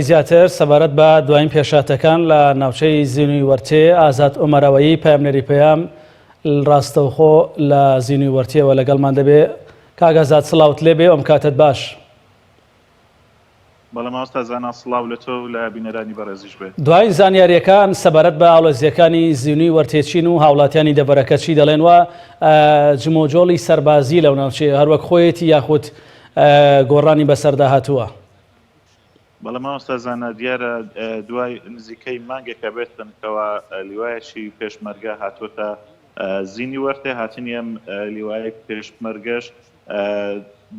زیاتر سەبارەت بە دوایین پێشهاتەکان لە ناوچەی زینوی وەرتێ، ئازاد ئۆمەرەوەیی پەیامنێری پەیام ڕاستەوخۆ لە زینوی وەرتێوە لەگەڵمان دەبێ. کاک ئازاد سڵاوت لێبێ ئەم کاتەت باش. بەڵێ مامۆستا زانا سڵاو لە تۆ و لە بینەرانی بەڕێزیش بێت. دوایین زانیارییەکان سەبارەت بە ئاڵۆزییەکانی زینوی وەرتێ چین و هاوڵاتیانی دەڤەرەکە چی دەڵێن و جموجۆڵی سەربازی لەو ناوچەیە هەروەک خۆیەتی یاخود گۆڕانی بەسەردا هاتووە؟ بەڵێ مامۆستا زانا دیارە دوای نزیکەی مانگێکە بێتن کەوا لیوایەکی پێشمەرگە هاتۆتە زینی وەرتێ هاتنی ئەم لیوای پێشمەرگەش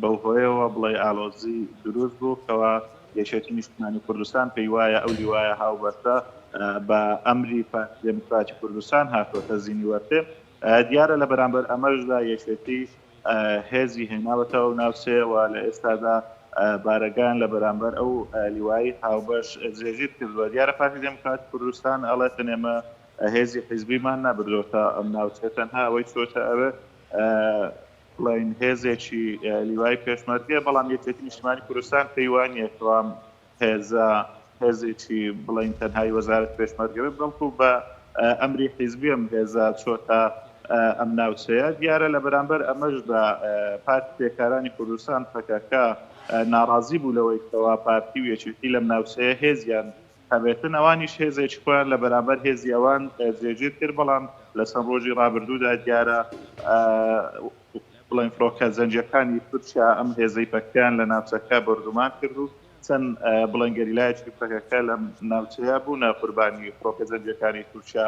بەو هۆیەوە بڵێ ئالۆزی دروست بوو کەوا یەکێتی نیشتمانی کوردستان پێی وایە ئەو لیوایە هاوبەستە بە ئەمری پارتی دێموکراتی کوردستان هاتۆتە زینی وەرتێ دیارە لە بەرامبەر ئەمەشدا یەکێتی هێزی هێناوەتە ئەو ناوچەیە و لە ئێستادا بارەگایان لە بەرامبەر ئەو لیوای هاوبەش جێگیر کردووە. دیارە پارتی دێموکراتی کوردستان ئەڵێتن ئێمە هێزی حیزبیمان نەبردۆتە ئەم ناوچەیە، تەنها ئەوەی چۆتە ئەوێ بڵێین هێزێکی لیوای پێشمەرگەیە، بەڵام یەکێتی نیشتمانی کوردستان پێی وانییە کەوا هێزە هێزێکی بڵێین تەنهای وەزارەت پێشمەرگە بێت، بەڵکو بە ئەمری حیزبی ئەم هێزە چۆتە ئەم ناوچەیە. دیارە لە بەرامبەر ئەمەشدا پارتی کرێکارانی کوردستان، پەکەکە، ناڕازی بوو لەوەی کەوا پارتی و یەکێتی لەم ناوچەیە هێزیان هەبێتن، ئەوانیش هێزێکی خۆیان لە بەرامبەر هێزی ئەوان جێگیر کرد، بەڵام لە چەند ڕۆژی ڕابردوودا دیارە بڵێن فڕۆکە جەنگیەکانی تورکیا ئەم هێزەی پەکەکەیان لە ناوچەکە بۆردومان کرد و چەند بڵێن گەریلایەکی پەکەکە لەم ناوچەیە بوونە قوربانی فڕۆکە جەنگیەکانی تورکیا.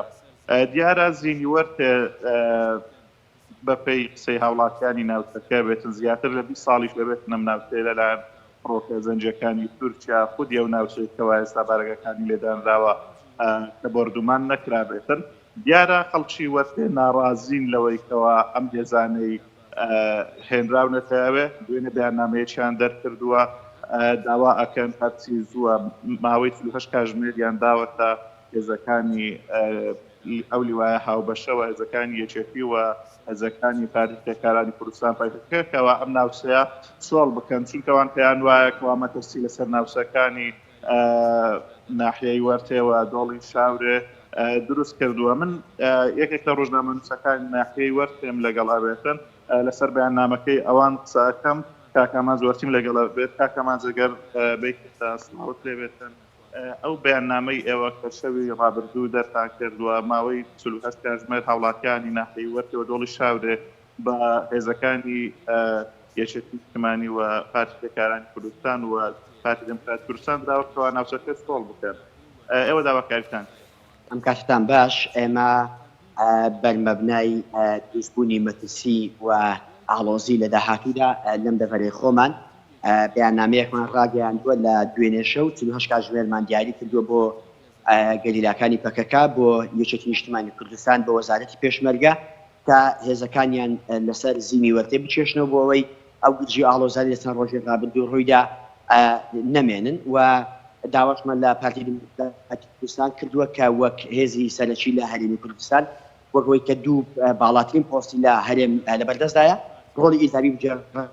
دیارە زینی وەرتێ بەپێی قسەی هاوڵاتیانی ناوچەکە بێتن زیاتر لە 20 ساڵیش دەبێتن ئەم ناوچەیە لەلایەن فڕۆکە جەنگیەکانی تورکیا خودی ئەو ناوچەی کەوا ئێستا بارەگاکانی لێدانراوە کە بۆردومان نەکرابێتن. دیارە خەڵکی وەرتێ ناڕازین لەوەی کەوا ئەم هێزانەی هێنراونەتە ئەوێ، دوێنێ بەیاننامەیەکیان دەرکردووە داوا ئەکەن هەرچی زووە ماوەی 48 کاژمێریان داوەتە هێزەکانی ئەو لیوایە هاوبەشە و هێزەکانی یەکێتی و هێزەکانی پارتی کرێکارانی کوردستان پەکەکە کەوا ئەم ناوچەیە چۆڵ بکەن، چونکە ئەوان پێیان وایە کەوا مەترسی لەسەر ناوچەکانی ناحیەی وەرتێ و دۆڵی شاورێ دروست کردووە. من یەکێک لە ڕۆژنامەنووسەکانی ناحیەی وەرتێم لەگەڵ ئەبێتن لەسەر بەیاننامەکەی ئەوان قسە ئەکەم. کاک ئامانج وەرتیم لەگەڵ ئەبێت. کاک ئامانج ئەگەر بیت سڵاوت لێ بێتن. ئەو بەیاننامەی ئێوە کە شەوی ڕابردوو دەرتان کردووە ماوەی 48 کاتژمێر هاوڵاتیانی ناحیەی وەرتێ و دۆڵی شاورێ بە هێزەکانی یەکێتی نیشتمانی و پارتی کرێکارانی کوردستان و پارتی دێموکراتی کوردستان دراوە کەوا ناوچەکە چۆڵ بکەن. ئێوە داواکاریتان چییە؟ ئەم کاتەتان باش، ئێمە بەرمەبنای دروستبوونی مەترسی و ئاڵۆزی لە داهاتوودا لەم دەڤەرەی خۆمان بەیاننامەیەکمان ڕاگەیاندووە لە دوێنێ شەو 48 کاتژمێرمان دیاری کردووە بۆ گەریلاکانی پەکەکە بۆ یەکێتی نیشتمانی کوردستان بۆ وەزارەتی پێشمەرگە تا هێزەکانیان لەسەر زینی وەرتێ بکێشنەوە بۆ ئەوەی ئەو گرژی و ئاڵۆزانەی لە چەند ڕۆژی ڕابردوو ڕوویدا نەمێنن و داواشمان لە پارتی دیموکراتی کوردستان کردووە کە وەک هێزی سەرەکی لە هەرێمی کوردستان وەک ئەوەی کە دوو باڵاترین پۆستی لە هەرێم لەبەردەستدایە ڕۆڵی ئیجابی بگێڕێت.